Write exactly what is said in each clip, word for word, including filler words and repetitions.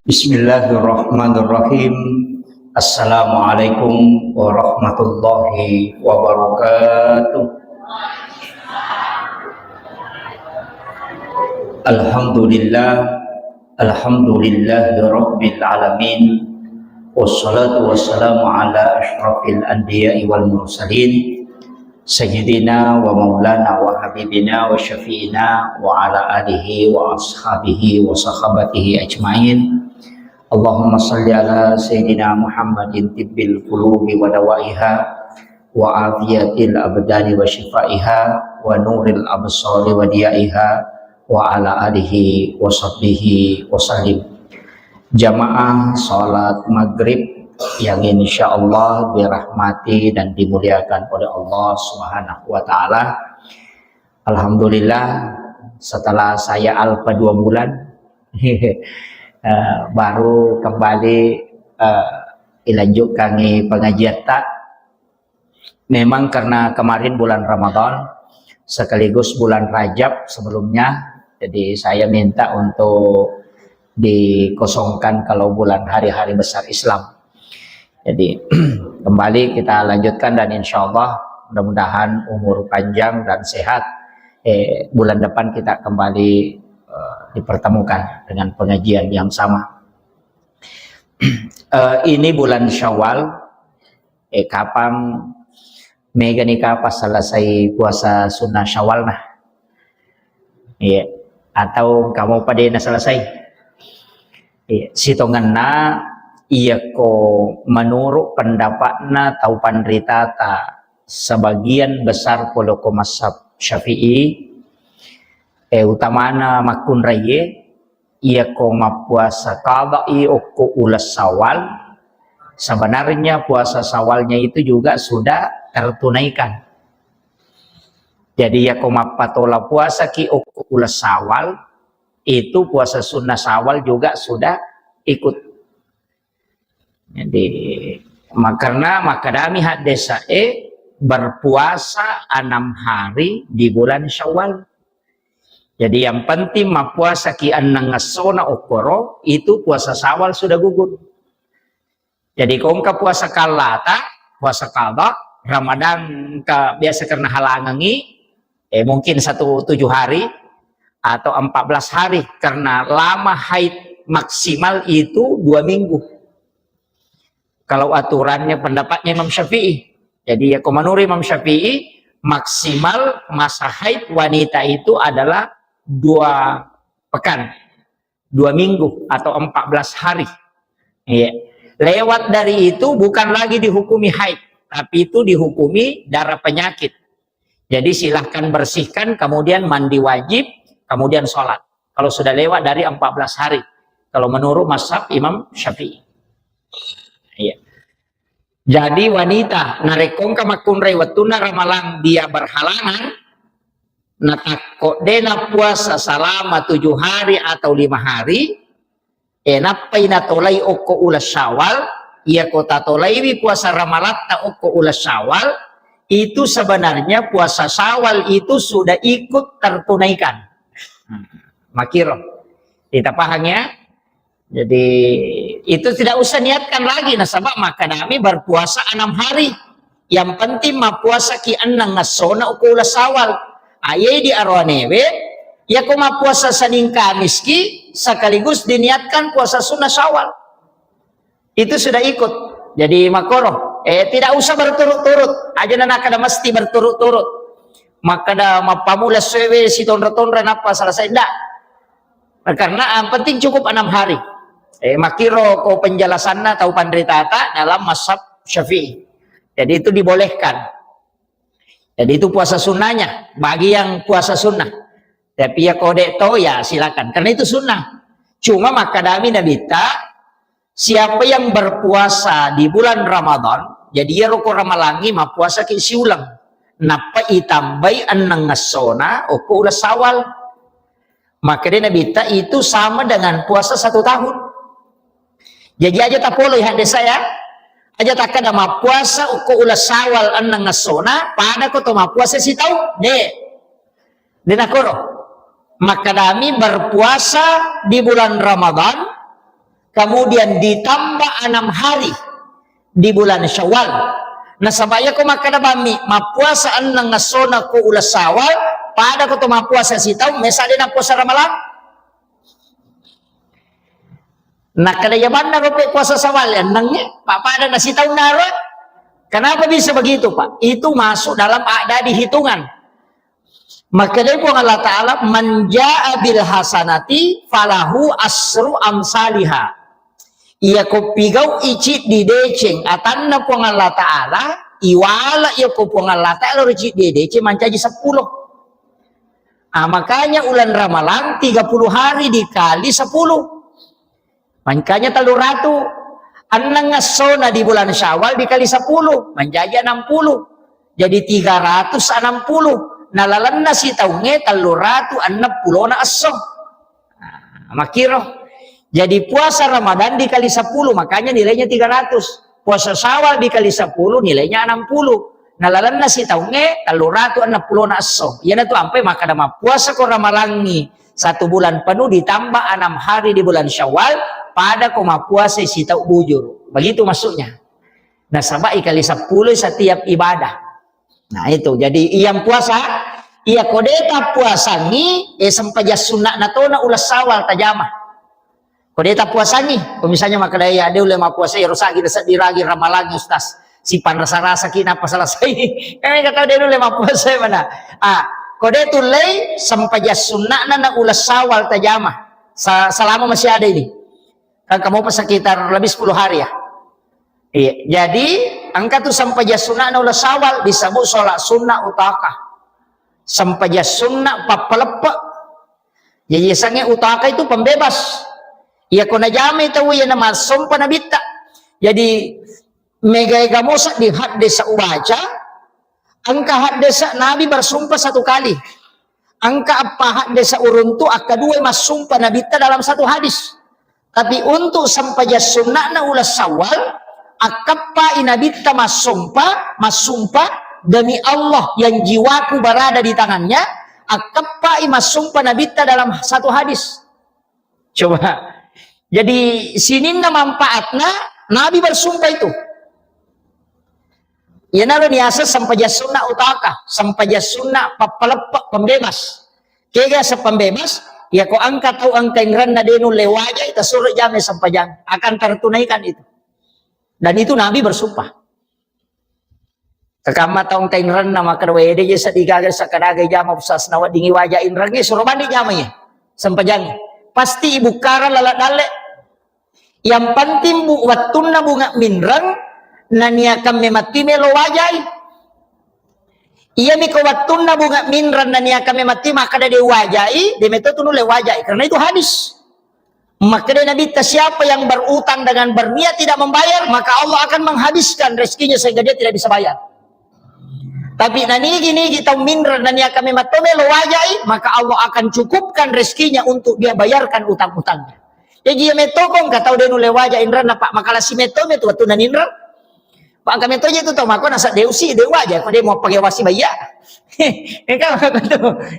Bismillahirrahmanirrahim. Assalamualaikum warahmatullahi wabarakatuh. Alhamdulillah, alhamdulillahi rabbil alamin. Wassalatu wassalamu ala asyrafil anbiya'i wal mursalin, sayyidina wa maulana wa habibina wa syafi'ina wa ala alihi wa ashabihi wa sahabatihi ajmain. Allahumma salli ala sayyidina Muhammadin tibbil qulubi wa dawaiha wa afiyatil abdani wa syifaiha wa nuril absari wa diyaiha wa ala alihi wa sahbihi wa sallim. Jamaah salat maghrib yang insyaallah dirahmati dan dimuliakan oleh Allah Subhanahu wa taala. Alhamdulillah, setelah saya alpa dua bulan, eh, baru kembali, eh, ilanjutkan pengajian ta. Memang karena kemarin bulan Ramadan sekaligus bulan Rajab sebelumnya, jadi saya minta untuk dikosongkan kalau bulan hari-hari besar Islam. Jadi kembali kita lanjutkan dan insya Allah mudah-mudahan umur panjang dan sehat. Eh, bulan depan kita kembali, eh, dipertemukan dengan pengajian yang sama. Eh, ini bulan Syawal, eh, kapang mega nih kapang selesai puasa sunnah Syawal nah. Iya. Atau kamu pada na selesai? Iya. Sitongenna, iya ko menurut pendapatna tau panritata sebagian besar poloko mazhab Syafi'i, eh, utamana makkunraiye, iya ko mappuasa qada'i okko uleng Syawal, sebenarnya puasa Syawalnya itu juga sudah tertunaikan. Jadi, iya ko mappatola puasaki okko uleng Syawal, itu puasa sunnah Syawal juga sudah ikut. Jadi, ma-, karena makkedami haddesae berpuasa enam hari di bulan Syawal. Jadi, yang penting mappuasaki enneng essona okkoro, itu puasa Syawal sudah gugur. Jadi, ko engka puasa kallata, puasa qada, Ramadan engka biasa karena halangangi, eh, mungkin satu, tujuh hari atau empat belas hari, karena lama haid maksimal itu dua minggu. Kalau aturannya, pendapatnya Imam Syafi'i. Jadi, ya, ko menurut Imam Syafi'i, maksimal masa haid wanita itu adalah dua pekan, dua minggu atau empat belas hari. Iya. Lewat dari itu bukan lagi dihukumi haid, tapi itu dihukumi darah penyakit. Jadi, silahkan bersihkan, kemudian mandi wajib, kemudian sholat. Kalau sudah lewat dari empat belas hari, kalau menurut mazhab Imam Syafi'i. Iya. Jadi, wanita narekko engka makkunrai wettunna ramalang dia berhalangan, natakko de nappuasa selama tujuh hari atau lima hari, e, nappai natolai okko uleng Syawal, iya ko tatolaiwi puasa ramalatta okko uleng Syawal, itu sebenarnya puasa Syawal itu sudah ikut tertunaikan. Hmm. Makiro. Kita paham ya? Jadi, itu tidak usah niatkan lagi, nasaba makkedami berpuasa enam hari. Yang penting mappuasaki enneng essona okko uleng Syawal. Aye di aroanewe, yako mappuasa Senin Kamiski sekaligus diniatkan puasa sunnah Syawal. Itu sudah ikut. Jadi, makoro, eh, tidak usah berturut-turut. Aja na nakkeda mesti berturut-turut. Makkeda mappamula essoewe sitonra-tonra nappa selesai. Ndak. Karena yang penting cukup enam hari. Eh, makiro ko penjelasanna tau panritata dalam mazhab Syafi'i. Jadi, itu dibolehkan. Jadi, itu puasa sunnahnya bagi yang puasa sunnah. Tapi ya kode to, ya silakan. Karena itu sunnah. Cuma makkedami Nabitta, siapa yang berpuasa di bulan Ramadan, jadi iyaro ko ramalangi mappuasaki siuleng. Nappa itambai enneng essona okko uleng Syawal. Makkeda Nabitta, itu sama dengan puasa satu tahun. Jadi aja tapoloi hadde saya, aja takkeda mappuasa okko uleng Syawal enneng essona, pada ko to mappuasa sitaung. De. De nakoro. Makkedami berpuasa di bulan Ramadan, kemudian ditambah enam hari di bulan Syawal. Nasaba iyako makkeda bammi mappuasa enneng essona ko uleng Syawal, pada ko to mappuasa sitaung, mesa de nappuasa Ramalang. Nakkeda jamanna rope puasa Syawal ennengnge, pa-, pada na sitaung naro. Kenapa bisa begitu, Pak? Itu masuk dalam adadi hitungan. Makkedai Puang Allah Ta'ala, "Man jaa bil hasanati falahu asru amsaliha." Iyako pigau'i ciddi deceng atanna Puang Allah Ta'ala, iwala iyako Puang Allah Ta'ala ro ciddi deceng mancaji seppulo. Ah, makanya ulan Ramalang tiga puluh hari dikali sepuluh. Makanya tellu ratu. Enneng essona di bulan Syawal dikali sepuluh, mancaji enam puluh. Jadi tiga ratus enam puluh. Nalalenna sitaungnge tellu ratu enneng pulona esso. Nah, makkiro. Jadi puasa Ramadan dikali sepuluh, makanya nilainya tiga ratus. Puasa Syawal dikali sepuluh, nilainya enam puluh. Nalalenna sitaungnge tellu ratu enneng pulona esso. Iyanatu ampai makkeda mappuasa ko Ramalangngi satu bulan penuh ditambah enam hari di bulan Syawal, pada ko mappuasa sitau bujur. Begitu maksudnya. Nasaba ikali seppulo setiap ibadah. Nah, itu. Jadi, iyang puasa, iya ko de tappuasangi, eh, sempajang sunna'na tona uleng Syawal tajama. Ko de tappuasangi, ko misalnya makkeda, "Iya, de ulle mappuasa, ero sagi seddi ragi Ramalang, Ustaz. Sipan rasa-rasa ki napa selesai." Kan mereka tahu de ulle mappuasa mana. Ah, ko de tullei sempajang sunna'na na uleng Syawal tajama. Sa-, selama masih ada ini. Kan kamu pas sekitar lebih sepuluh hari ya. Iya, jadi engka tu sempajang sunna'na uleng Syawal disebut sholat sunnah utaka. Sempajang sunnah pappaleppe. Jadi yasengnge utaka itu pembebas. Iya ko najamai tau iya na massompa nabitta. Jadi mega-ega mosa di haddesa ubaca, engka haddesa Nabi bersumpah satu kali. Engka eppa haddesa uruntu akka dua massumpa nabitta dalam satu hadis. Tapi untuk sempajang sunna'na uleng Syawal, akkeppai nabitta massompa, massumpa, "Demi Allah yang jiwaku berada di tangannya," akkeppai massumpa nabitta dalam satu hadis. Coba. Jadi sininna manfaatna Nabi bersumpah itu. Iyanaro niaseng sempajang sunnah utaka, sempajang sunnah pappaleppe, pembebas. Kega sepembebas, ya ko engka tau engka inrenna de nulle wajai, tasuro jamai sempajang, akan tertunaikan itu. Dan itu Nabi bersumpah. Kakamma tau engka inrenna makkeda, "Wede je seddi gaga sakadaga jama pusasna weddingi waja inrengnge, suro bani jamai sempajangnge." Pasti ibukkarang laleng dalle. Yang penting bu, wettunna bunga minreng, naniakang mematti melo wajai. Iyami ko wettunna bunga minreng, naniakang mematti makkeda de wajai, de metto tu nulle wajai. Karena itu hadis. Makkeda Nabitta, "Siapa yang berutang dengan berniat tidak membayar, maka Allah akan menghabiskan rezekinya sehingga dia tidak bisa bayar." Tapi nanigi-nigi tau minreng, naniakang memang to melo wajai, maka Allah akan cukupkan rezekinya untuk dia bayarkan utang-utangnya. Jaji iya metto ko engka tau de nulle waja inrenna, Pak, makalasi metto metu wettunna ninreng. Pak, engka metto je tu tau mako nasa de usi, de waja, ko de mau pakai wasi bayya. Engka mako tu.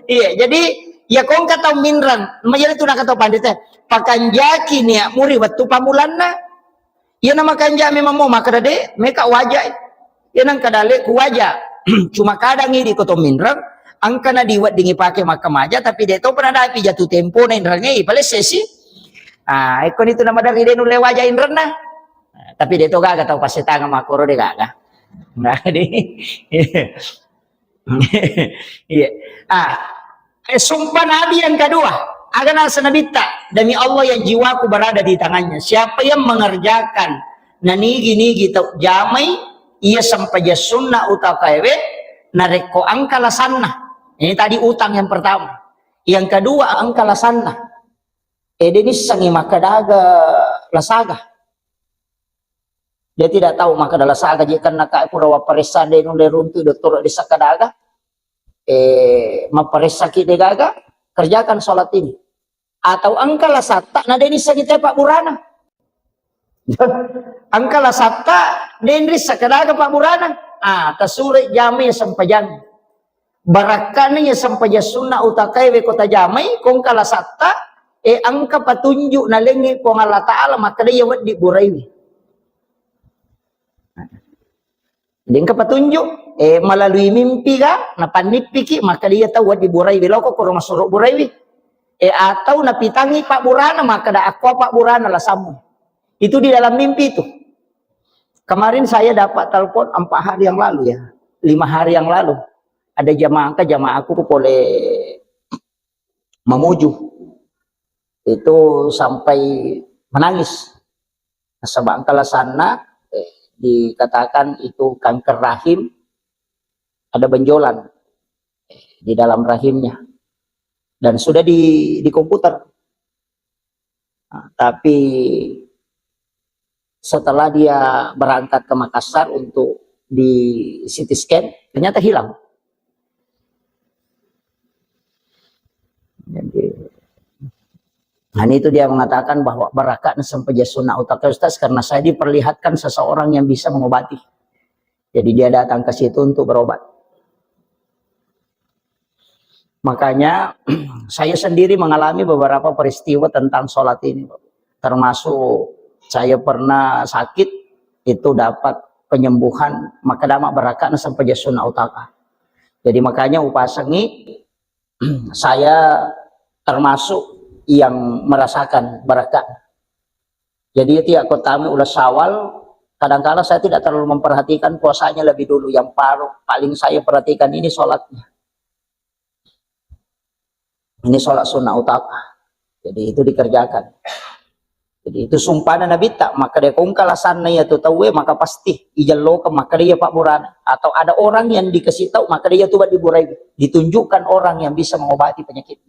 Iya, jadi iya ko engka tau minreng, majari tu nakatau pandita, pakanjaki niat muri wettu pamulanna. Iyana makanja memang mau makkeda de, meka wajai. Iyana engka dale ku waja. Cuma kadang idi ko to minreng, engka na diweddingi pake makkamaja, tapi de to pernah dapi jatuh tempo na inrengnge, palessesi. Ah, ekko nitu na maderri de nulle waja inrenna. Ah, tapi de to gaga tau passetanga makkoro de gaga. Nah, di. Iya. Ah, eh, sumpah Nabi yang kedua. Aga nasa Nabitta, "Demi Allah yang jiwaku berada di tangannya. Siapa yang mengerjakan nanigi-nigi tau jamai, iya sempajang sunnah utakaewe, narekko engka lasanna." Ini tadi utang yang pertama. Yang kedua, engka lasanna. Eh, de nissengi makkadaga lasaga. Dia tidak tahu makkada lasaga je kenna ka pura wapparessa de nulle runtu dottoro de sakkadaga. Eh, mapparessaki de gaga, kerjakan sholat ini. Atau engka lasatta na de nissengi te pabburana. Engka lasatta de nrissa kadaga pabburana. Ah, tasure jamai sempajang. Barakkana iya sempajang sunna utakae we ko tajamai, ko engka lasatta, E, engka patunjuk nalengngi Puang Allah Ta'ala, makkeda iya wedding buraiwi. Jadi engka patunjuk, e, melalui mimpi ga, napannippiki, makkeda iya tau wedding buraiwi, loko koro masuro buraiwi. E, atau napitangi pabburana, makkeda akko pabburana lasammu. Itu di dalam mimpi itu. Kemarin saya dapat telepon empat hari yang lalu ya, lima hari yang lalu. Ada jamaah, ke jamaahku pole Mamuju. Itu sampai menangis. Nasaba engka lasanna, eh, dikatakan itu kanker rahim, ada benjolan, eh, di dalam rahimnya. Dan sudah di, di komputer. Nah, tapi setelah dia berangkat ke Makassar untuk di C T scan, ternyata hilang. Jadi, nah, itu dia mengatakan bahwa barakka na sempajang sunna utaka, Ustaz, karena saya diperlihatkan seseorang yang bisa mengobati. Jadi dia datang ke situ untuk berobat. Makanya saya sendiri mengalami beberapa peristiwa tentang sholat ini, Pak. Termasuk saya pernah sakit, itu dapat penyembuhan, maka dama barakka na sempajang sunna utaka. Jadi makanya upasengi, saya termasuk yang merasakan barakka. Jadi tiap kota uleng Syawal, kadangkala saya tidak terlalu memperhatikan puasanya lebih dulu. Yang paru-, paling saya perhatikan ini sholatnya. Ini sholat sunnah utama. Jadi itu dikerjakan. Jadi itu sumpahna Nabitta, maka dia kongka lasanna iya tu tauwe, maka pasti ijellokan, maka dia pabburana. Atau ada orang yang dikasih tahu, maka dia tu burai. Ditunjukkan orang yang bisa mengobati penyakit.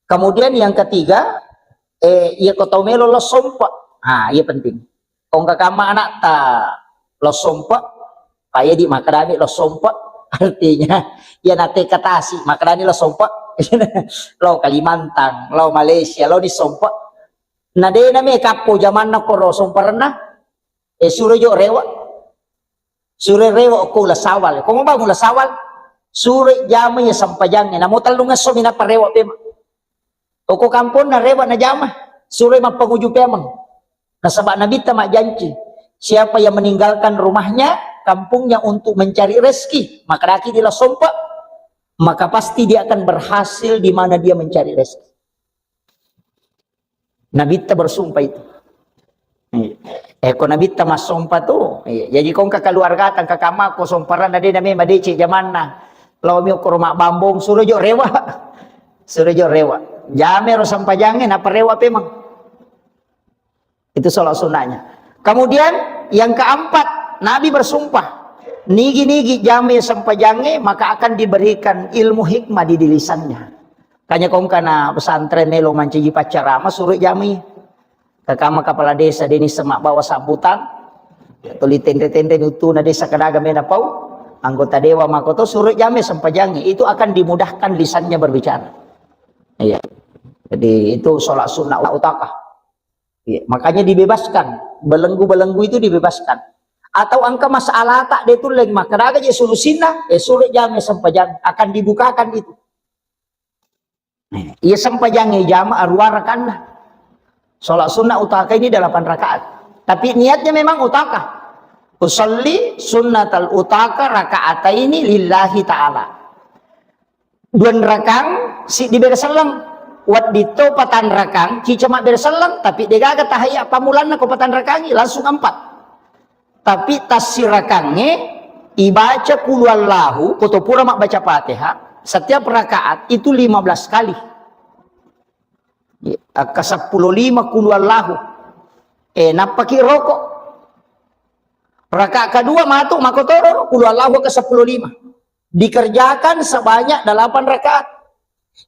Kemudian yang ketiga, eh, iya ko tau melo lo sompa. Ah, iya penting. Kongka kamma anakta lo sompa, kaya di makadami lo sompa. Artinya, iya nate katasi, makadani lo sompa. Lo Kalimantan, lo Malaysia, lo di sompa. Na dena me kappo jamanna koro sompa renna. Eh, suro jo rewa. Suro rewa ko ula sawal. Ko mau bangun ula sawal? Suro jama ya sempajang. Namo tellung esso minappa rewa pema. Oko kamponna rewa na jama. Suro mappanguju pemeng. Nasaba Nabitta majjanci, siapa yang meninggalkan rumahnya, kampungnya untuk mencari rezeki, maka daki di lasompa, maka pasti dia akan berhasil di mana dia mencari rezeki. Nabitta bersumpah itu. Iya. Eh, ko Nabitta massompa tu. Iya. Jadi kongka keluarga tangka kamma ko somparan na de na me madece jamanna. Lao mi ko rumah bambong, suro jo rewa. Suro jo rewa. Jame ro sempajange na parewa pemang. Itu sholat sunnahnya. Kemudian yang keempat, Nabi bersumpah, nigi-nigi jame sempajange, maka akan diberikan ilmu hikmah di lisannya. Kanya kongkana pesantren melo mancaji paccarama, suruh jami. Kakama kepala desa deni semak bawa sambutan, tuli tende-tende nutuna desa kadaga mena pau, anggota dewa makoto suruh jame sempajange, itu akan dimudahkan lisannya berbicara. Iya. Jadi itu sholat sunnah utakah. Iya, makanya dibebaskan. Belenggu-belenggu itu dibebaskan. Atau engka masalah tak dia tulleng, maka daga je solusinna, eh, suruh jam sempajang akan dibukakan itu. Iya sempajang jama arua rakanna. Sholat sunnah utaka ini delapan rakaat. Tapi niatnya memang utaka. Usalli sunnatal utaka rakaat ini lillahi ta'ala. Dua rakang, siddi bere selleng. Wedding to patang rakang, cica mabbere selleng, tapi degaga tahayya pammulanna ko patang rakangi, langsung empat. Tapi tassirakangnge ibaca kulu Allahu, ko to pura mabbaca Fatihah, setiap rakaat itu lima belas kali. Akka seppulo lima kulu Allahu. Eh, nappaki roko. Rakaat kedua matu makotoro kulu Allahu ke seppulo lima. Dikerjakan sebanyak delapan rakaat.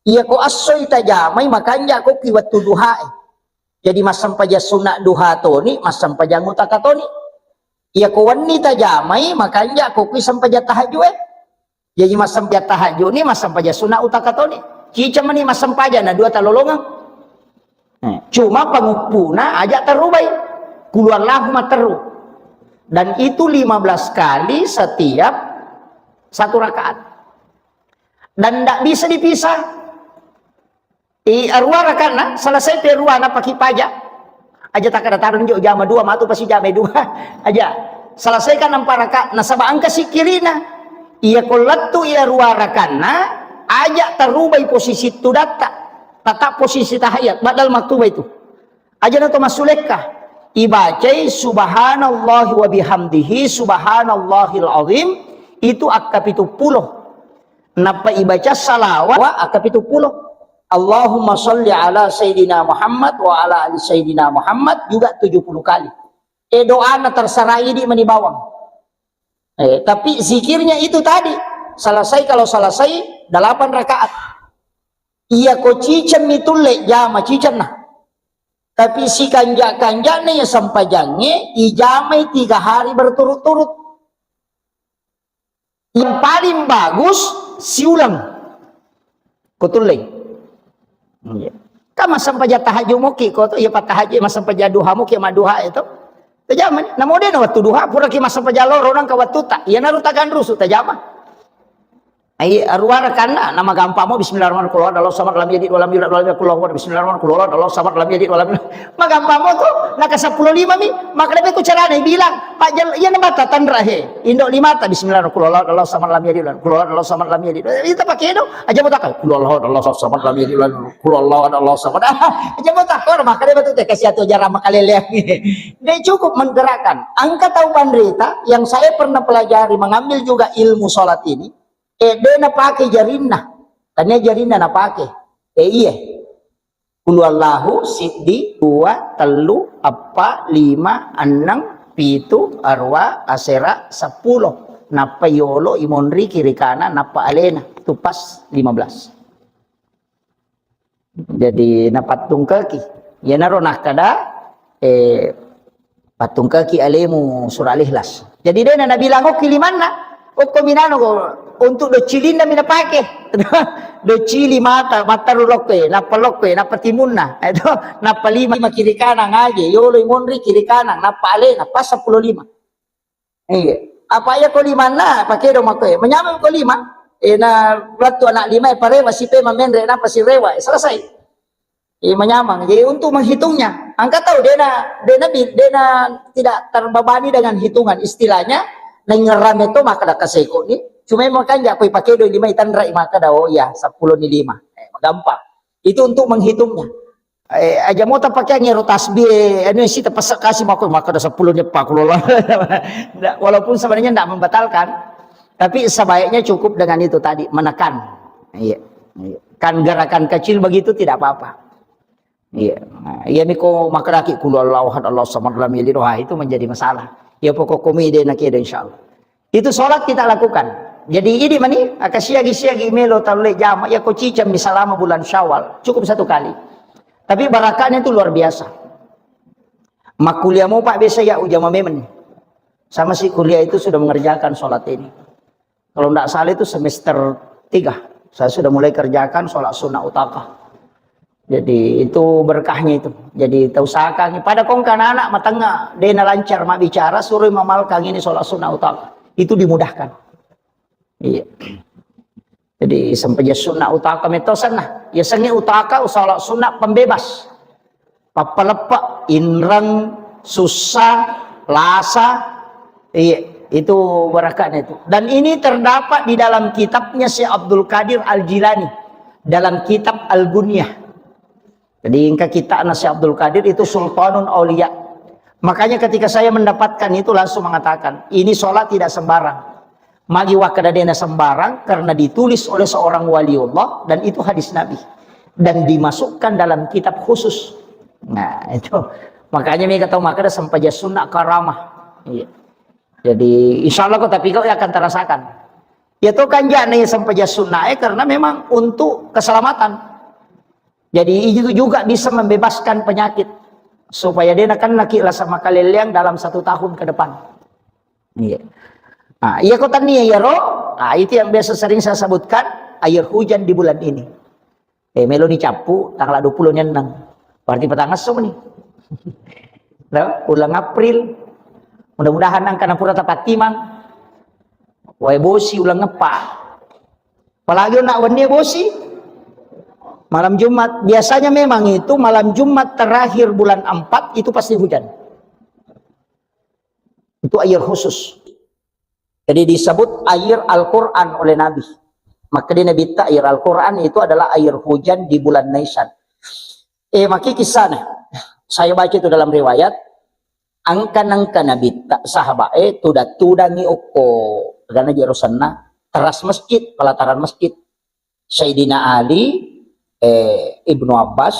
Iya ko assoi tajamai makanja ko ki wettu duhae. Jadi massempajang sunna duha toni, massempajang utaka toni. Iya ko wenni tajamai makanja ko ki sempajang tahajue. Jadi massempajang tahajud ni massempajang sunna utaka toni. Cica meni massempajang na dua talolongeng. Eh, cuma panguppuna aja terubai. Kulu Allahu materu. Dan itu lima belas kali setiap satu rakaat. Dan tidak bisa dipisah. I arua raka'na, selesai pe arua na paki paja. Aja takkada taroni jo jama dua, matu pasi jama dua. Aja. Selesaikan empat rakaat, nasaba engka sikkirina. Iya ko lettu iya arua raka'na, aja tarubai posisi tudatta. Tetap posisi tahiyat, badal maktuba itu. Aja na to massulekka. Ibacai subhanallahi wa bihamdihi, subhanallahil azim, itu akka pitu pulo. Nappa ibaca salawat wa akka pitu pulo. Allahumma salli ala Sayyidina Muhammad wa ala ali Sayyidina Muhammad juga tujuh puluh kali. Eh, doana terserah idi mani bawang. Eh, tapi zikirnya itu tadi. Selesai, kalau selesai delapan rakaat. Iya ko ciceng mi tulle jama cicenna. Tapi sikanja-kanjana ya sempajangnge ijamai tiga hari berturut-turut. Yang paling bagus siulang. Ko tullei. Iya. Kan massempajang tahajud moki ko to, iya pa tahajud massempajang duha moki madduha itu. Tajama ni. Namo de na wattu duha, pura ki massempajang loro nangka wattu ta. Iya naru taganrusu tajama. Ai arua raka'na, nama gampang mo bismillahirrahmanirrahim, qul huwallahu ahad, Allahu samad, lam yalid walam yulad walam yakul lahu kufuwan ahad, bismillahirrahmanirrahim, qul huwallahu ahad, Allahu samad, lam yalid walam yulad. Maggampang mo tu, naka seppulo lima mi, makkeda beko carana bilang, Pak Jal, iya na mata tanra he, indo lima ta, bismillahirrahmanirrahim, qul huwallahu ahad, Allahu samad, lam yalid walam, qul huwallahu ahad, Allahu samad, lam yalid. Itu pakai do, aja mo takal, qul huwallahu ahad, Allahu samad, lam yalid walam, qul huwallahu ahad, Allahu samad. Aja mo takal, makkeda betul teh kasih atu jarang makalele. Dia cukup menggerakkan. Engka tau panrita yang saya pernah pelajari, mengambil juga ilmu sholat ini, Eh, de napake jarinna. Tania jarinna napake. Eh, iye. Qul huwallahu siddi, dua, tellu, eppa, lima, enneng, pitu, arua, asera, seppulo. Nappa yolo imonri kiri kanan, nappa alena. Itu pas lima belas. Jadi napattungkaki. Iyanaro nakkada, eh, pattungkaki alemu surah Al-Ikhlas. Jadi dena nabilang okki limanna, okko minano ko untuk doccilinna mi napake. Doccili mata, mattaru lokkoe, nappa lokkoe, nappa timunna. Itu nappa lima, lima kiri kanan aje, yolo monri kiri kanan, nappa ale, nappa seppulo lima. Iya. Apa iya ko limanna, pakedo makkoe. Menyameng ko lima, eh, na lattu anak lima, eh, parewa sipe mamenre, napa sirewa, eh, selesai. Eh, menyameng. Jadi untuk menghitungnya, engka tau dena, dena bi-, dena tidak terbebani dengan hitungan. Istilahnya, nengerame to maka daka seko ni. Cuma makanya koi pakedo lima itanra maka da, oh iya, seppulo ni lima. Eh, gampang. Itu untuk menghitungnya. Eh, aja mo tapakeang ero tasbih, eh, anu si tapasakasi mako, mako ada sepuluh nyepa, kulola. Nggak, walaupun sebenarnya nggak membatalkan, tapi sebaiknya cukup dengan itu tadi, menekan. Iya, iya. Kan gerakan kecil begitu tidak apa-apa. Iya. Nah, iya miko makeraki, "Qul huwallahu ahad, Allahu samad, lam yalid wa," itu menjadi masalah. Ya pokok komide nak ada, insyaallah. Itu sholat kita lakukan. Jadi ini mani, aka siagi-siagi melo talle jama, ya ko cicam di selama bulan Syawal, cukup satu kali. Tapi barakahnya itu luar biasa. Makkuliah mau pak biasa ya ujama memang. Sama si kuliah itu sudah mengerjakan sholat ini. Kalau ndak salah itu semester tiga, saya sudah mulai kerjakan sholat sunnah utaqah. Jadi itu berkahnya itu. Jadi tausahakan pada kongka anak matengah, dena lancar mak bicara, suruh mamalkan ini sholat sunnah utaqah. Itu dimudahkan. Iya. Jadi sempajang sunnah utaqah metosan nah. Ya sengi utaqah sholat sunnah pembebas. Pappaleppe, inreng, sussa, lasa. Iya, itu barakahnya itu. Dan ini terdapat di dalam kitabnya Syekh Abdul Qadir Al-Jilani, dalam kitab Al-Gunyah. Jadi engka kitabna Syekh Abdul Qadir itu Sultanun Aulia. Makanya ketika saya mendapatkan itu langsung mengatakan, ini sholat tidak sembarang. Magi wakkada dena sembarang karena ditulis oleh seorang waliullah dan itu hadis Nabi dan dimasukkan dalam kitab khusus. Nah, itu. Makanya mereka tahu maka ada sempajang sunnah karamah. Iya. Jadi insya Allah kau tapi kau akan terasakan. Ya tuh kan jane sempajang sunnah eh karena memang untuk keselamatan. Jadi itu juga bisa membebaskan penyakit supaya dena kan lagi rasa makaleleang dalam satu tahun ke depan. Iya. Nah, iya ko tania iya ro, nah, itu yang biasa sering saya sebutkan, air hujan di bulan ini. Eh, melo ni cappu, tanggal dua puluh ni enneng. Berarti petang esso ni. Nah, bulan April. Mudah-mudahan angka na pura tapattimang. Wae bosi ulang ngepa. Apalagi nak wenni bosi. Malam Jumat, biasanya memang itu malam Jumat terakhir bulan empat itu pasti hujan. Itu air khusus. Jadi disebut air Al-Quran oleh Nabi. Maka di Nabi ta air Al-Quran itu adalah air hujan di bulan Nisan. Eh, maki kisahnya. Saya baca itu dalam riwayat, angka-angka Nabi ta sahabat eh tuda-tudangi okko, karena jero senna teras masjid, pelataran masjid. Sayyidina Ali, eh, Ibnu Abbas,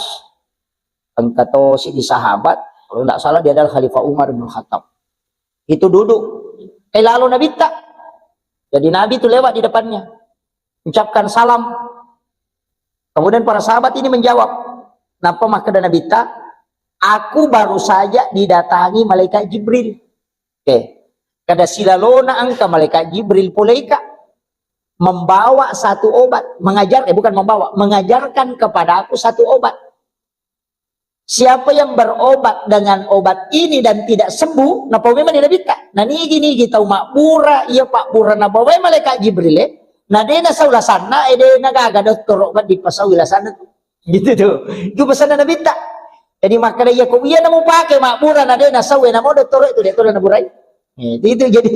engka to si di sahabat, kalau tidak salah dia adalah Khalifah Umar bin Khattab. Itu duduk. Eh, lalu Nabi ta. Jadi Nabi itu lewat di depannya. Ucapkan salam. Kemudian para sahabat ini menjawab. Napa makkeda Nabi ta? Aku baru saja didatangi malaikat Jibril. Oke. Kada silalona engka malaikat Jibril poleka membawa satu obat, mengajar, eh, bukan membawa, mengajarkan kepadaku satu obat. Siapa yang berobat dengan obat ini dan tidak sembuh, napau memang Nabi ta. Nah, nigi-nigi tau mabbura, iya pabbura nabawa malaikat Jibril, eh. Nah, de nasau lasanna, eh, de nagaga dottoro, kan dipasaui lasanna tu. Gitu tuh. Itu pesanna Nabi ta. Jadi makkeda iya ko iya namu pake mabbura na de nasau, eh, namo dottoro itu de to naburai. Eh, itu, itu jadi,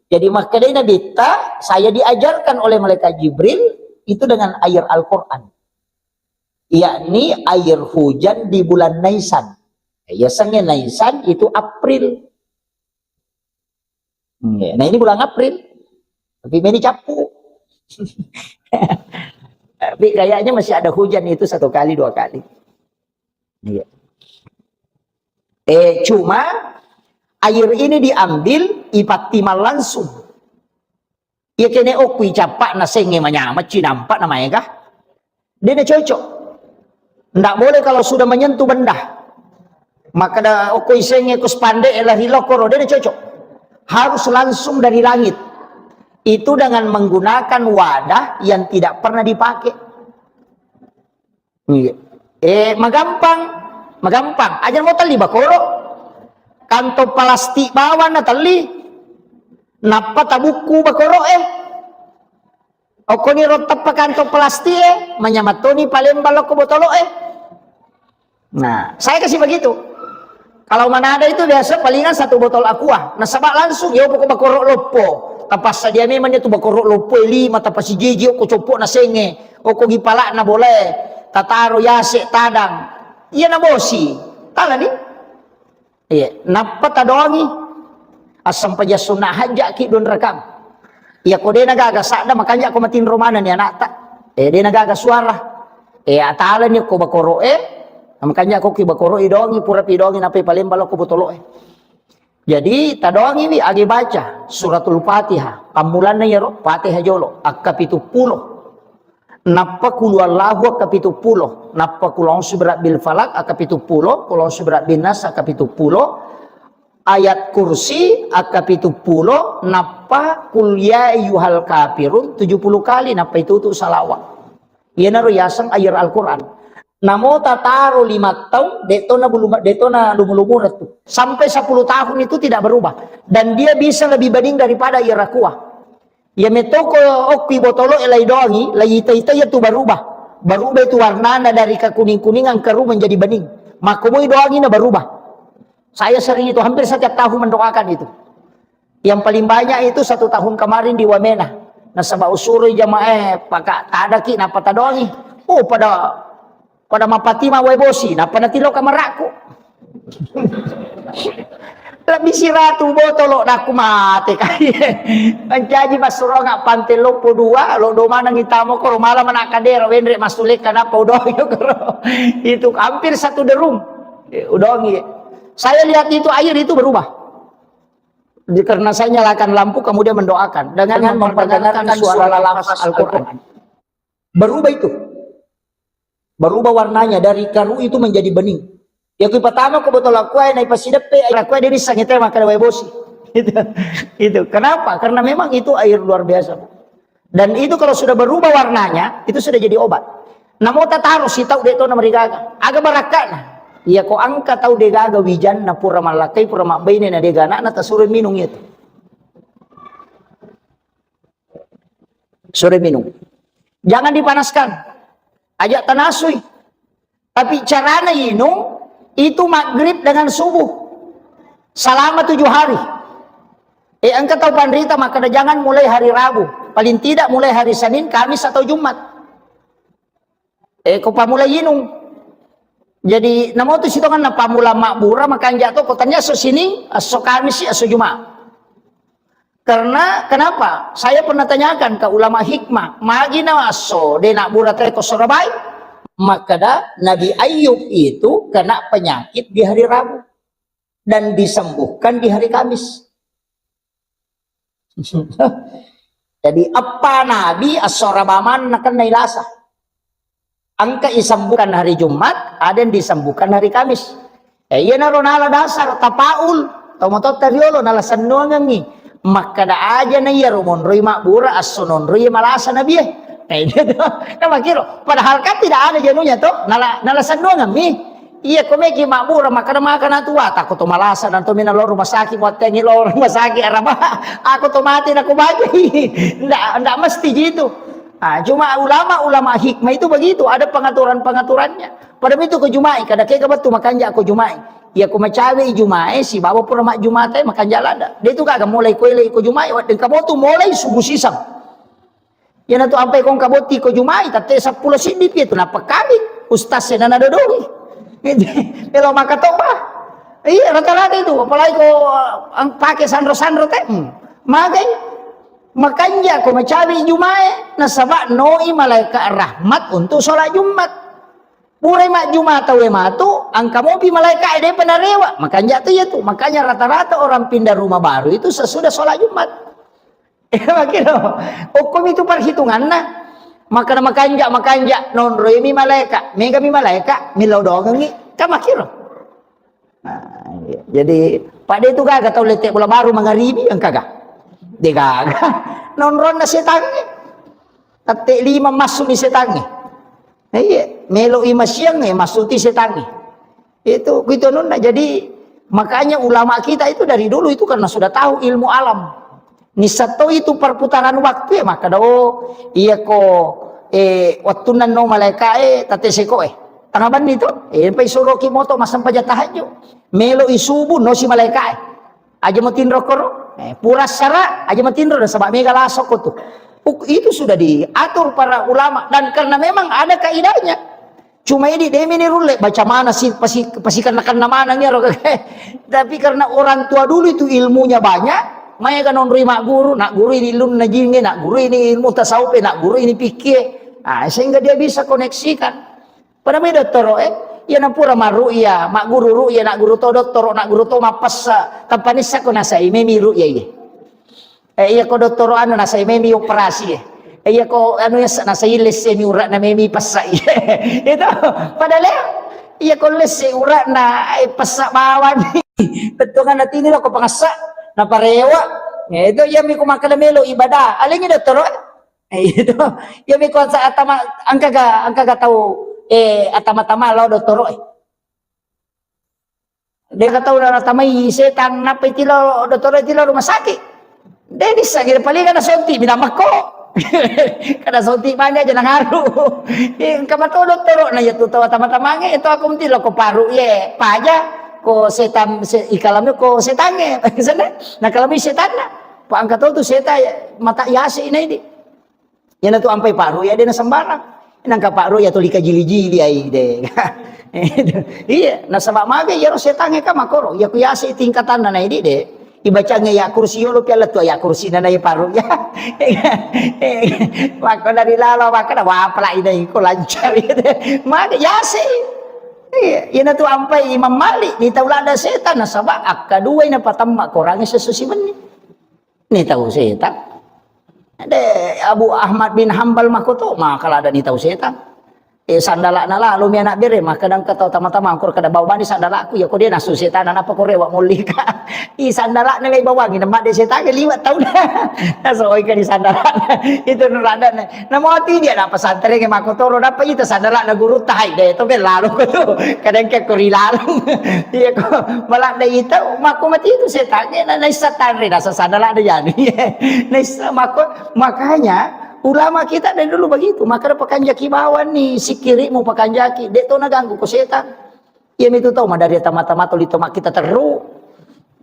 jadi makkeda Nabi ta, saya diajarkan oleh malaikat Jibril itu dengan air Al-Quran, yakni air hujan di bulan Nisan. Ya, sengnge Nisan itu April. Iya, nah, ini bulan April. Tapi meni cappu. Tapi kayaknya masih ada hujan itu satu kali, dua kali. Iya. Eh, cuma air ini diambil, ipattimang langsung. Iya kene okku icappa na sengnge manyameng cinampa na maega. Dena cocok. Ndak boleh kalau sudah menyentuh benda. Maka da okko isengnge ku spande e lari lokoro, dena cocok. Harus langsung dari langit. Itu dengan menggunakan wadah yang tidak pernah dipakai. Iya. Eh, magampang, magampang. Aja mo telli bakoro. Kantong plastik bawang na telli. Nappa tabukku bakoro eh. Okkoni ro teppa kantong plastik eh, manyameng toni palembang lokko botolo eh. Nah, saya kasih begitu. Kalau Manado itu biasa palingan satu botol aqua. Nasaba langsung, yo poko bakoro loppo. Tapassadia memang itu bakoro loppo e lima, tapasijiji okko coppo na sengnge, okko gipala na bolae, tataro yase tadang. Iya na bosi. Tala ni? Iya, nappa tadoangi. Assempajang sunna hajjaki dua rakang. Iya ko dena gaga sadda, makanja ko matinro maneng ni anakta. Eh, dena gaga suara. Eh, atalani ko bakoro eh. Makanja ko ki bakoro idongi, pura pidongi, napai palembang lokko botolo eh. Jadi, tadoangi wi agi baca Suratul Fatihah. Pammulanna iyaro, Fatihah jolo, akka pitu pulo. Nappa kulu Allahu akka pitu pulo. Nappa kulu a'udzu birabbil falaq akka pitu pulo, kulu a'udzu birabbin nas akka pitu pulo, ayat kursi akka pitu pulo, nappa kul ya ayyuhal kafirun tujuh puluh kali, nappa itutu salawat. Iyanaro yaseng air Al-Quran. Namo tataro lima tahun, detona bulu, detona lumu-lumureng tu. Sampai sepuluh tahun itu tidak berubah. Dan dia bisa lebih bening daripada air aqua. Iya metoko okki botolo e lai doangi, lai ita-ita iya tu berubah. Berubah itu warnana dari kekuning-kuningan keru menjadi bening. Makkomoi doangi na berubah. Saya sering itu, hampir setiap tahun mendoakan itu. Yang paling banyak itu satu tahun kemarin di Wamena. Nasaba usuroi jamaah, eh, paka tadaki, napa tadoangi. Oh, pada, pada mapati ma wae bosi, napa natilo kamaraku. Lebih siratu botolo, nakku mate kai. Mancaji massuronga pante loppo dua, lo do manang itamo koro malam anak kadera, wenre masuleka, napa udoangi koro. Itu hampir satu derum. Eh, udoangi. Saya lihat itu air itu berubah. Di-, karena saya nyalakan lampu, kemudian mendoakan dengan memperdengarkan suara lafaz Al-Quran. Berubah itu. Berubah warnanya, dari karu itu menjadi bening. Ya, kui pertama ko botol aqua, nai pasideppe, aqua dia bisa ngete makan wae bosi. Itu, itu. Kenapa? Karena memang itu air luar biasa, Bu. Dan itu kalau sudah berubah warnanya, itu sudah jadi obat. Namo tataro si tau de to namarigaga. Aga barakka'na. Iya ko angka tau degaga wijanna pura mallakkai, pura mabbaine na dega anakna, tasuro minung itu. Sore minum. Jangan dipanaskan. Aja tanasui. Tapi carana inung itu maghrib dengan subuh. Selama tujuh hari. Eh, engka tau panrita makkeda jangan mulai hari Rabu. Paling tidak mulai hari Senin, Kamis atau Jumat. Eh, ko pammula inung. Jadi, namo tu sitonganna pammula mabbura, makanja to, ko tania esso Sining, esso Kamis, esso Jumat. Karena kenapa? Saya pernah tanyakan ke ulama hikmah, magi na esso de nabbura tare ko Sorabai? Makkeda Nabi Ayub itu kena penyakit di hari Rabu dan disembuhkan di hari Kamis. Jadi, eppa nabi esso Rabamanna kennai lasa. Engka isembuhkan hari Jumat, ada yang disembuhkan hari Kamis. Eh, iya naro nala dasar tapaul, tomatotta riolo nala sennuangengngi. Makkeda aja na iya ro monroi mabbura, esso nonroi malasa nabie. Eh, iya to. Kan makkiro. Padahal kan tidak ada jenuhnya to, nala, nala sennuangengngi. Iya, ko meki mabbura, makkeda maka na tua, takko to malasa, nanto mina lo rumah sakit, muattengi lo rumah sakit, araba, ako to mati, nako bajai. Ndak, ndak mesti gitu. Ah, cuma ulama-ulama hikmah itu begitu, ada pengaturan-pengaturannya. Pada itu ko Jumai, kada kega betul makanja ko Jumai. Iya, ko macawe Jumai, si bawa pura mak Jumate, makanja lada. Dia itu kagak mulai koe ko Jumai, waddeng kamu tuh mulai subuh sisang. Iyanatu ampai kongka botti ko Jumai, tette seppulo siddi pi tu nappa kami, ustaz e nana dodoi. Melo maka toba. Iya, rata-rata itu, apalagi ko, eh, ang-, pake sanro-sanro te. Hmm. Magai, makanja ko macawi Jumai, nasaba noi malaikat rahmat untuk sholat Jumat. Purai majjuma tauwe matu, angka mopi malaika e depa narewa. Makanja tu iya tu. Makanya rata-rata orang pindah rumah baru itu sesudah sholat Jumat. Iya, makiro. Okkomi tu perhitunganna. Makana makanja, makanja, nonroi mi malaika, mega mi malaika, millau doangengi, kan makiro. Nah, iya. Jadi, pada itu gaga tau lete bola baru mangaribi, engkaga? De gaga. Nonronna setangnge. Tette lima masuk ni setangnge. Nah, iya, melo i masiang, eh, masuk ti setangnge. Itu, itu anunna. Jadi, makanya ulama kita itu dari dulu itu karena sudah tahu ilmu alam. Nissatto itu perputaran waktu ya, maka do, iya ko, eh, wattunna no malaika, eh, tate seko, eh. Tengah banni tu, eh, pai suruh ki moto masempajang tahajud. Melo i subuh, no si malaika, eh. Aja matinro koro, eh, pura sara, aja matinro, nasaba mega laso ko tu. Uk-, itu sudah diatur para ulama, dan karena memang ada kaidahnya. Cuma idi demi ni rulle baca mana si pasi-, pasikenna-kenna maneng iyaro. Tapi karena orang tua dulu itu ilmunya banyak, maega nonroi magguru, nagguru ini ilmu najinge, nagguru ini ilmu tasawuf, nagguru ini fikih. Ah, sehingga dia bisa koneksikan. Pada mai dottoro, eh, iya napura marru'ya, magguru ru'ya, nagguru to dottoro, nagguru to mappessa, tapanissa ko nasai memi ru'ya iye. Eh, iya ko dottoro anu nasai memi operasi, eh. Eh, iya ko anu yas-, nasai lesse mi ura'na memi pessa, iye. Itu, padahal, eh, iya ko lesse ura'na, eh, pessa bawang. Bettuanna tini lo ko pangessa, naparewa. Ya, itu iya mi ko makkeda melo ibadah. Alengi dottoro, eh. Eh, itu. Iya mi ko sa atama, engkaga, engkaga tau, eh, atama-tama lo dottoro, eh. Deka tau natamai setang, nappa itilo dottoro, itilo rumah sakit. De dissa gede paling kada sonti bina makko. Kada sonti mani aja nangaru. Eh, engka mato dottoro na iya tu tau tama-tamange itu aku menti lo ko paru ye paja ko setan se, ikalamnya ko setange. Sana, nah kalau mi setanna, pa angka tau tu setan mata yase ina ini. Iyanatu ampai paru ya dena sembarang. Nangka paru ya tuli kajili-jili ai de. Iya, nasaba mage iyaro setange ka makoro. Ya ku yase tingkatanna na idi de. Ibacange ya kursi yolo piala tu ya kursi na na ya paru ya. Maka dari lalo maka da wapala ida iko lancar gitu. Mage yase. Iya, iyanatu ampai Imam Malik ni tau lada setan nasaba akka dua ina patamma korangi sesusi menni. Ni tau setang. De, Abu Ahmad bin Hambal makko to, maka lada ni tau setang. Eh, sandala'na lalo mi anak bere, maka dang katau tama-tama angkor kada bawa bani sandala'ku, ya ko dia nasu setang, napa ko rewa mollika. I sandala'na lei bawangi, nama de setang, liwat tau na. Nasoi ka di sandala'na. Itu nuladana. Namo ati dia na pesantren ke makko toro, napa ita sandala'na guru tahai de, to bel lalo ko tu. Kadang ke ko ri lalo. Iya ko, malah de ita, makko mati itu setang, na, naissa tanre, nasa sandala'na jadi. Naissa makko, makanya, Ulama kita dari dulu begitu, maka pakanjaki bawang ni, sikirimu pakanjaki, dek to naganggu ko setan. Iya mitu tau madari tama-tama tuli toma kita teru.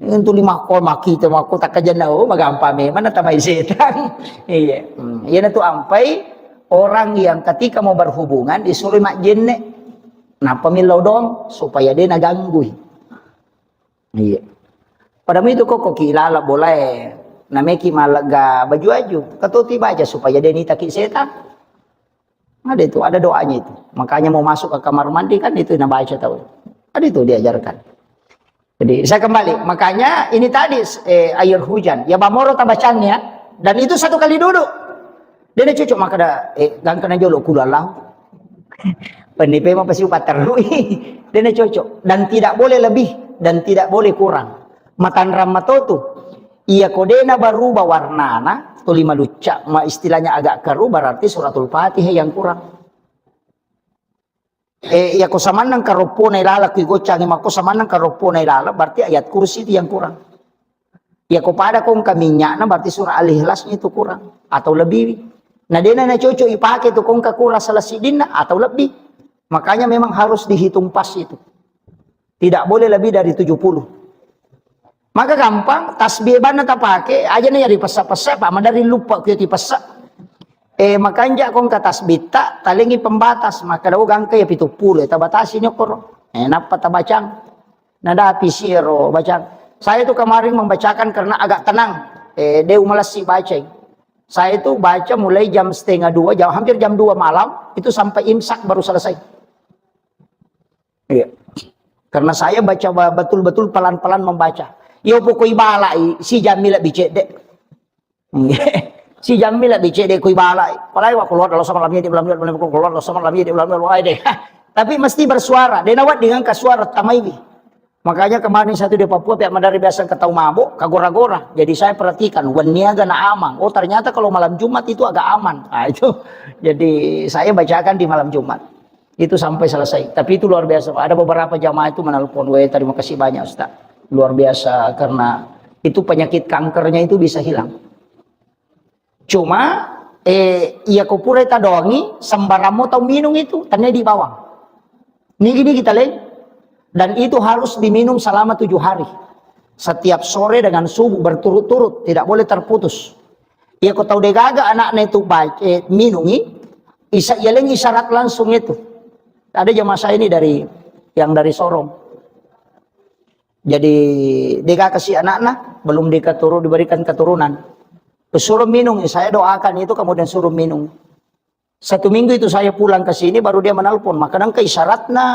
Itu lima kol maki itu mako tak kajenna, oh, magampa memang natamai setan. Iya. Hmm. Iya tu ampai orang yang ketika mau berhubungan disuruh mak jenne. Napa millau dong supaya dia naganggui. Iya. Pada itu kok ki lala bolae, nameki malega baju-baju, katoti baca supaya dia nitaki setan. Ada itu, ada doanya itu. Makanya mau masuk ke kamar mandi kan itu nabaca tahu. Ada itu diajarkan. Jadi saya kembali, makanya ini tadi eh, air hujan, ya bamoro tabacanya, dan itu satu kali duduk. Dia cocok maka ada eh, gangkana jolo kula Allah. Pendipe mau pasti upaterui. Dia cocok dan tidak boleh lebih dan tidak boleh kurang. Matanrang matotu. Iya kodena baruba warnana, tuli malucca, ma istilahnya agak keruh berarti suratul Fatihah yang kurang. Eh, iya ko samannang karoppona ilala kui goccangi mako samannang karoppona ilala berarti ayat kursi itu yang kurang. Iya ko pada kongka minyakna berarti surah Al-Ikhlasnya itu kurang atau lebih. Nah, dena na cocok ipake tu kongka kurang salah sidinna atau lebih. Makanya memang harus dihitung pas itu. Tidak boleh lebih dari tujuh puluh. Maka gampang, tasbih banna tapake, aja na yari pessa-pessa, Pak, madari lupa ku yati pessa. Eh, makanja kongka tasbih ta, talengi pembatas, maka dau gangka ya pitu puluh, tabatasi ni okoro. Eh, nappa tabacang. Nadapi siero bacang. Saya itu kemarin membacakan karena agak tenang. Eh, deu malessi bacai. Saya itu baca mulai jam setengah dua, jam, hampir jam dua malam, itu sampai imsak baru selesai. Iya. Karena saya baca ba-, betul-betul pelan-pelan membaca. Yo pokoi balai, si jammi lebih cedek. Si jammi lebih cedek koi balai. Palai wa keluar dalam sama lamnya di dalam dalam keluar dalam sama lamnya di dalam dalam deh. Tapi mesti bersuara. Dia nawat dengan kasuara tamaiwi. Makanya kemarin satu di Papua pihak madari biasa ketau mabuk, kagora-gora. Jadi saya perhatikan, waniaga na amang. Oh, ternyata kalau malam Jumat itu agak aman. Nah, itu. Jadi saya bacakan di malam Jumat. Itu sampai selesai. Tapi itu luar biasa. Ada beberapa jamaah itu menelpon, "Weh, terima kasih banyak, Ustaz. Luar biasa karena itu penyakit kankernya itu bisa hilang." Cuma eh iya ko pura tadongi sembarang mo tau minum itu, tenne di bawang. Nigi-nigi taleng. Dan itu harus diminum selama tujuh hari. Setiap sore dengan subuh berturut-turut, tidak boleh terputus. Iya ko tau degaga anaknya itu baca, eh, minungi, isa, iya leng isyarat langsung itu. Ada jamaah saya ini dari yang dari Sorong. Jadi degaga si anaknya belum dikaturu-, diberikan keturunan. Suruh minum, saya doakan itu kemudian suruh minum. Satu minggu itu saya pulang ke sini, baru dia menelpon. Maka nang isyaratna,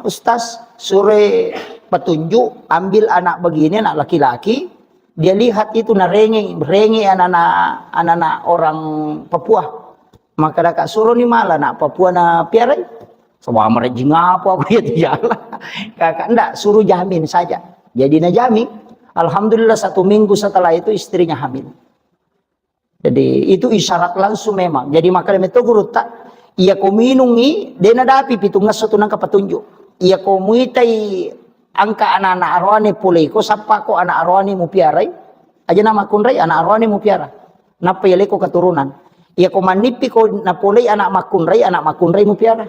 Ustaz, sure petunjuk, ambil anak begini, anak laki-laki, dia lihat itu na renge, renge anak-anak, anak-anak orang Papua. Maka daka suruh ni malah anak Papua na piarai. Semua merejing apa aku ya tidak. Kakak ndak, suruh jamin saja. Jadi na jamin. Alhamdulillah satu minggu setelah itu istrinya hamil. Jadi itu isyarat langsung memang. Jadi makanya metto gurutta, iya ko minungi, dena dapi pitungngesso tu nangka petunjuk. Iya ko muitai angka anak-anak aroane pole ko, sappa ko anak aroane mupiarai, aja na makkunrai anak aroane mupiara. Nappa iya leko keturunan. Iya ko mannippi ko napolei anak makkunrai, anak makkunrai mupiara.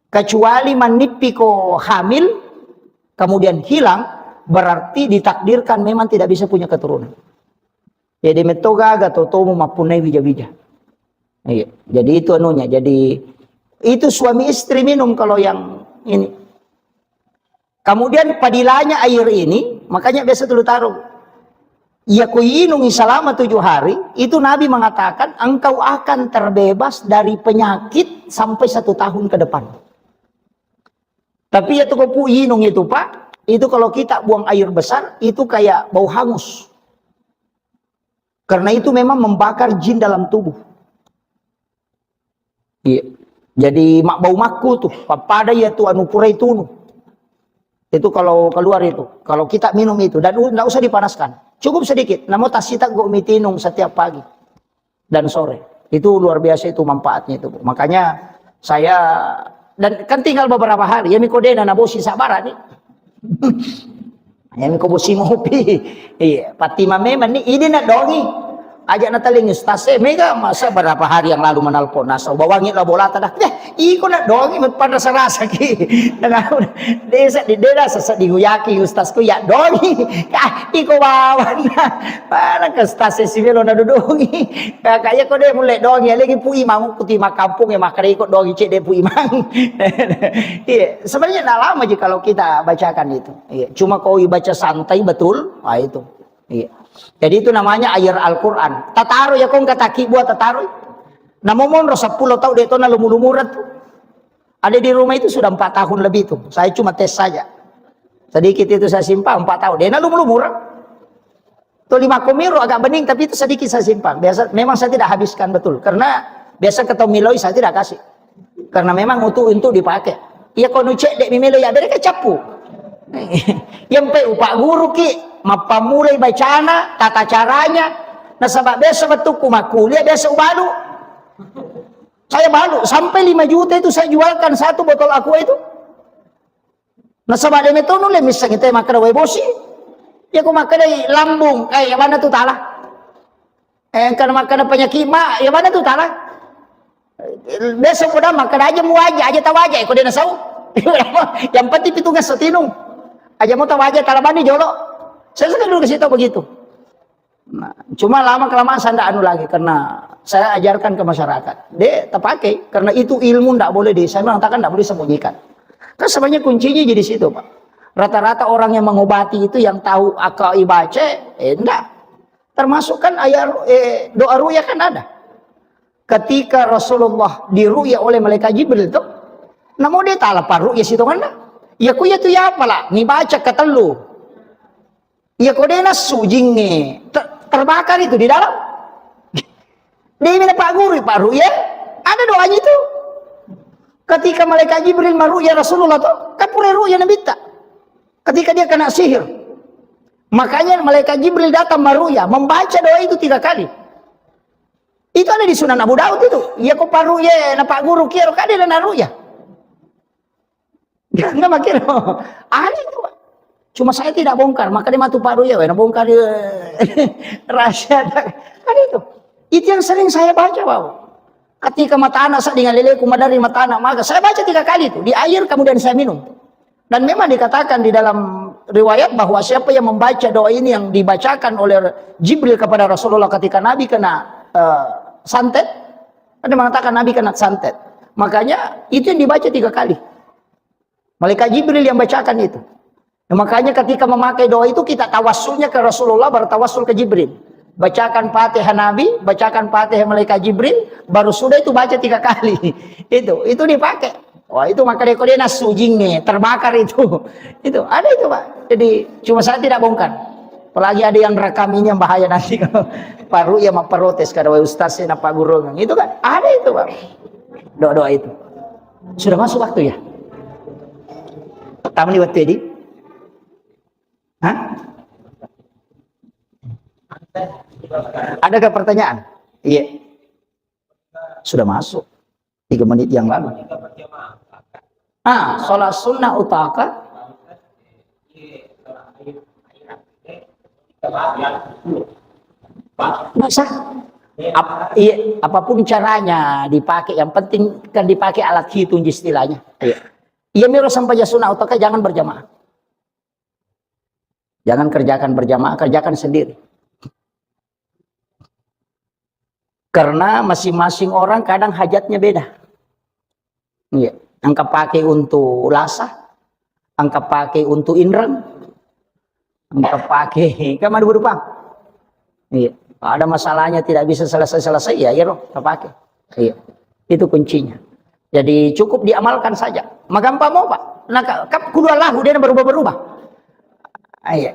Kecuali mannippi ko hamil, kemudian hilang, berarti ditakdirkan memang tidak bisa punya keturunan. Jadi metto gaga to tomu mappunnai wija-wija. Iya. Jadi itu anunya. Jadi itu suami istri minum kalau yang ini. Kemudian padilanya air ini, makanya biasa dulu taruh. Ya kuinungi selama tujuh hari, itu Nabi mengatakan engkau akan terbebas dari penyakit sampai satu tahun ke depan. Tapi ya tuh kopu inung itu Pak, itu kalau kita buang air besar, itu kayak bau hangus. Karena itu memang membakar jin dalam tubuh. Iya. Jadi mak bau makku tuh, pappada ya tuh anu purai tunu. Itu kalau keluar itu, kalau kita minum itu dan u-, nggak usah dipanaskan, cukup sedikit. Namun tasita go mitinung setiap pagi dan sore. Itu luar biasa itu manfaatnya itu. Makanya saya dan kan tinggal beberapa hari ya miko dena na bosi sabara nih. Ya miko bosi ngopi. Iya, Fatima memang nih ini nak dongi. Aja natelling ustaz, eh, mega masa berapa hari yang lalu menelpon, nasa ubawangi la bolata dah. Eh, iko nak dongi, pada serasa ki. Nah, desa di dera sesa dinguyaki ustaz ku ya dongi. Ah, iko bawana. Mana ke ustaz si melo na dudungi. Kakak ya ko de mulai dongi, lagi pui mau kuti makampung ya makare iko dongi cek de pui mang. Iya, sebenarnya nggak lama aja kalau kita bacakan itu. Iya, cuma kau baca santai betul, ah, itu. Iya. Jadi itu namanya air Al-Quran. Tataro ya kong kataki buat tataro. Namo monro sepuluh tahun dia tona lumu-lumuran tuh. Ada di rumah itu sudah empat tahun lebih tuh. Saya cuma tes saja. Sedikit itu saya simpan empat tahun. Dia na lumu-lumuran. Tuh lima komiro agak bening tapi itu sedikit saya simpan. Biasa memang saya tidak habiskan betul karena biasa ketemu miloi saya tidak kasih. Karena memang untuk untuk dipakai. Iya ko nucek dek mimelo ya bere kecappu. Yang pe upak guru ki mappamulai bacana, tata caranya. Nasaba biasa betukku makkuliah biasa ubalu. Saya balu sampai lima juta itu saya jualkan satu botol aqua itu. Nasaba de metonu le misseng te makkeda wae bosi. Ya ko makkeda lambung, eh ya mana tu tala. Eh, engka makkeda penyakit ma, ya mana tu tala. Biasa ko da makkeda aja mu aja, aja tawaja, ko de nasau. Yang penting pitungan setinung. Aja mau tawaja talabani jolo. Saya suka dulu kasih tahu begitu. Nah, cuma lama kelamaan saya ndak anu lagi karena saya ajarkan ke masyarakat. Dek, terpakai karena itu ilmu ndak boleh di, saya mengatakan ndak boleh disembunyikan. Kan sebenarnya kuncinya jadi situ, Pak. Rata-rata orang yang mengobati itu yang tahu aka ibace, eh, ndak. Termasuk kan ayat eh, doa ruya kan ada. Ketika Rasulullah diruya oleh malaikat Jibril tuh, namo dia tala paruya situ kan? Ya ku ya tu ya apalah, ni baca ketellu. Iya ko de nassu jingnge, ter-, terbakar itu di dalam. Dewi na Pak Guru, Pak Ru'ya, ada doanya itu. Ketika malaikat Jibril maru'ya Rasulullah tuh, kan pura ru'ya Nabitta. Ketika dia kena sihir. Makanya malaikat Jibril datang maru'ya, membaca doa itu tiga kali. Itu ada di Sunan Abu Daud itu. Iya ko paru'ya na Pak Guru kiaro kade na ru'ya. Enggak makin. Ada itu, Pak. Cuma saya tidak bongkar, maka dia matu Pak Ruya, wena bongkar dia. Rahasia. Ada itu. Itu yang sering saya baca, Pak. Ketika mata anak saya dengan leleku madari mata anak maka saya baca tiga kali itu di air kemudian saya minum. Dan memang dikatakan di dalam riwayat bahwa siapa yang membaca doa ini yang dibacakan oleh Jibril kepada Rasulullah ketika Nabi kena eh, santet, ada mengatakan Nabi kena santet. Makanya itu yang dibaca tiga kali. Malaikat Jibril yang bacakan itu. Nah, makanya ketika memakai doa itu kita tawassulnya ke Rasulullah, baru tawassul ke Jibril. Bacakan Fatihah Nabi, bacakan Fatihah malaikat Jibril, baru sudah itu baca tiga kali. Itu, itu dipakai. Wah, itu maka dia, dia nassu jingnge, terbakar itu. Itu ada itu, Pak. Jadi cuma saya tidak bongkar. Apalagi ada yang rekam ini yang bahaya nanti kalau Pak Ruya mau protes kada wae ustaz saya napa guru itu kan ada itu, Pak. Doa-doa itu. Sudah masuk waktu ya? Tamu ni waktu ini? Hah? Adakah pertanyaan? Iya. Sudah masuk. Tiga menit yang lalu. Ah, sholat sunnah utaka. Bisa. Ap- iya, apapun caranya dipakai, yang penting kan dipakai alat hitung istilahnya. Iya. Iya, miro sampaja sunnah utaka jangan berjamaah. Jangan kerjakan berjamaah, kerjakan sendiri. Karena masing-masing orang kadang hajatnya beda. Iya. Engka pakai untuk lasa, engka pakai untuk inreng, engka pakai kan madu rupa. Iya. Ada masalahnya tidak bisa selesai-selesai ya, iya, terpakai. Iya. Itu kuncinya. Jadi cukup diamalkan saja. Magampang mau, Pak. Nah, ka- kap kudu Allahu dia berubah-berubah. Ah, iya.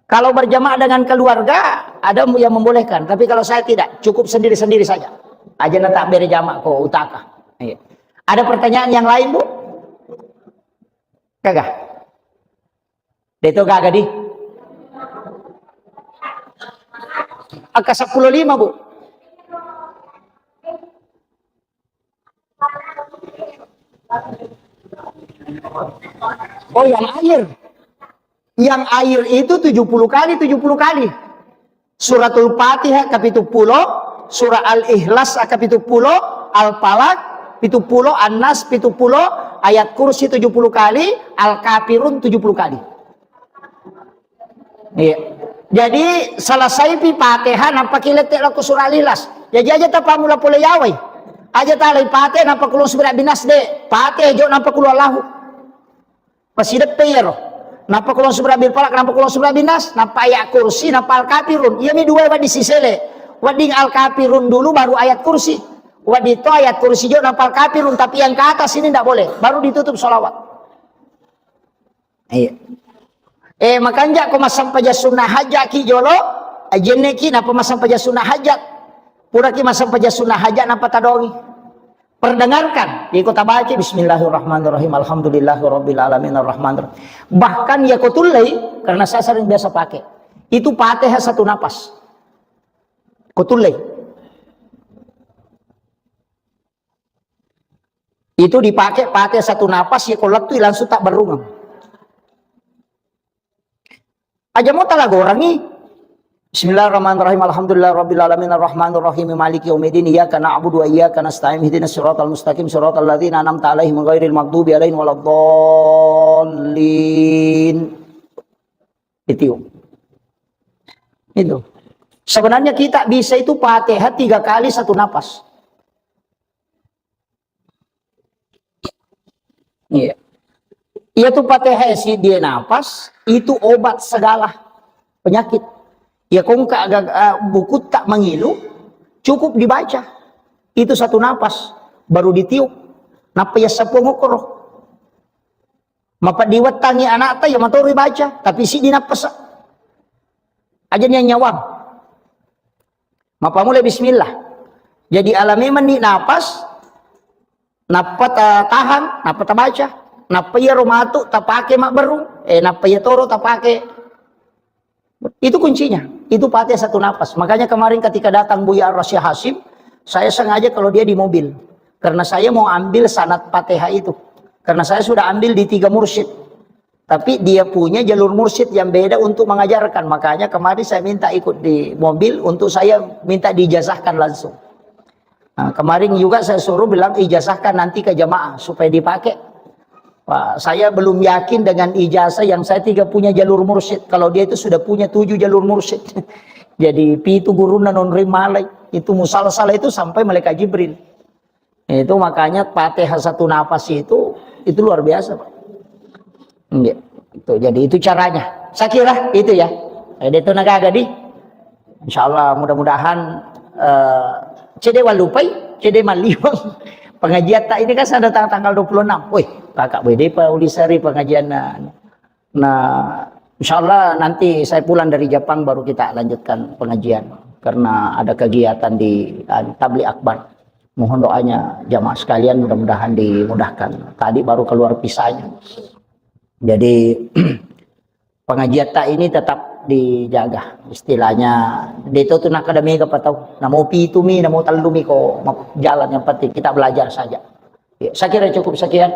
Kalau berjamaah dengan keluarga, ada yang membolehkan. Tapi kalau saya tidak, cukup sendiri-sendiri saja. Aja na tak beri jamaah ko utaka. Iya. Ada pertanyaan yang lain, Bu? Kagak? Deto gaga di. Angka sepuluh lima, Bu. Oh, yang air. Yang air itu tujuh puluh kali, tujuh puluh kali. Suratul Fatihah kapituppulo, surah Al-Ikhlas kapituppulo, Al-Falaq pituppulo, An-Nas pituppulo, Ayat Kursi tujuh puluh kali, Al-Kafirun tujuh puluh kali. Iya. Jadi, selesaipi Fatihah, nampaki lette' lao ko surah Al-Ikhlas. Jaji aja tapammula pole yawai. Aja talai Fatihah, nampa Qul a'udzu birabbinas de'. Fatihah jo, nampa Qul huwallahu. Pasideppe iyaro. Nappa Qul a'udzu birabbil falaq, nappa Qul a'udzu birabbin nas, nappa Ayat Kursi, nappa Al-Kafirun. Iyami dua wedding sisele. Wedding Al-Kafirun dulu, baru Ayat Kursi. Wedding to Ayat Kursi jo, nappa Al-Kafirun, tapi yang ke atas ini ndak boleh. Baru ditutup sholawat. Iya. Eh, makanja ko massempajang sunnah hajat ki jolo, ajenne ki nappa massempajang sunnah hajat. Pura ki massempajang sunnah hajat, nappa tadongi. Perdengarkan, iko tabaca, "Bismillahirrahmanirrahim, alhamdulillahirabbil alamin, arrahmanirrahim." Bahkan ya ko tullei, karena saya sering biasa pakai. Itu Fatihah satu napas. Ko tullei. Itu dipakai, pakai satu napas, ya ko lettui langsung tak berungam. Aja mo talagorangi. Bismillahirrahmanirrahim. Alhamdulillahirabbil alamin, arrahmanirrahim, maliki yaumiddin, iyyaka na'budu wa iyyaka nasta'in, ihdinas siratal mustaqim, siratal ladzina an'amta 'alaihim ghairil maghdubi 'alaihim waladdallin. Itu. Itu. Sebenarnya kita bisa itu Fatihah tiga kali satu napas. Iya. Iya tu Fatihah si dia napas, itu obat segala penyakit. Ya kongka aga, ah, buku tak mengilu, cukup dibaca. Itu satu napas, baru ditiup. Nappa ya seppo ngokoro. Mapeddi wettangi anakta, ya matoro baca, tapi siddi napas. Aja nian nyawang. Mapamula bismillah. Jadi ala memang ni napas, nappa ta-, tahang, nappa tabaca. Nappa iyaro matu tapake mabberung, eh, nappa iya toro tapake. Itu kuncinya. Itu Fatihah satu napas. Makanya kemarin ketika datang Buya Rasya Hasim, saya sengaja kalau dia di mobil. Karena saya mau ambil sanad Fatihah itu. Karena saya sudah ambil di tiga mursyid. Tapi dia punya jalur mursyid yang beda untuk mengajarkan. Makanya kemarin saya minta ikut di mobil untuk saya minta diijazahkan langsung. Nah, kemarin juga saya suruh bilang, "Ijazahkan nanti ke jamaah supaya dipakai." Wah, saya belum yakin dengan ijazah yang saya tiga punya jalur mursyid. Kalau dia itu sudah punya tujuh jalur mursyid. Jadi, pitu guruna nonroi malai. Itu musalsal itu sampai malaikat Jibril. Itu makanya Fatihah satu napas itu, itu luar biasa, Pak. Iya. Itu, jadi itu caranya. Saya kira itu ya. Jadi itu nagaga di. Insya Allah mudah-mudahan, eh, cede walupai, cede maliwang. Pengajian tak ini kan sudah tang-, tanggal dua puluh enam. Wih, kakak bede Pak Ulisari pengajian. Nah, nah, insya Allah nanti saya pulang dari Jepang baru kita lanjutkan pengajian. Karena ada kegiatan di, ah, Tabligh Akbar. Mohon doanya jamaah sekalian, mudah-mudahan dimudahkan. Tadi baru keluar visanya. Jadi, pengajian tak ini tetap dijaga. Istilahnya, deto tu nakada mega patau. Namo pitu mi, namo tellu mi ko ma-, jalan, yang penting kita belajar saja. Ya, saya kira cukup sekian.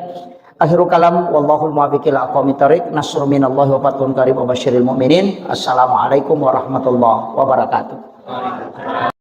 Akhirul kalam, wallahul muwaffiq ila aqwamit thariq. Nasrun minallahi wa fathun qarib wa basyiril mu'minin. Assalamualaikum warahmatullahi wabarakatuh.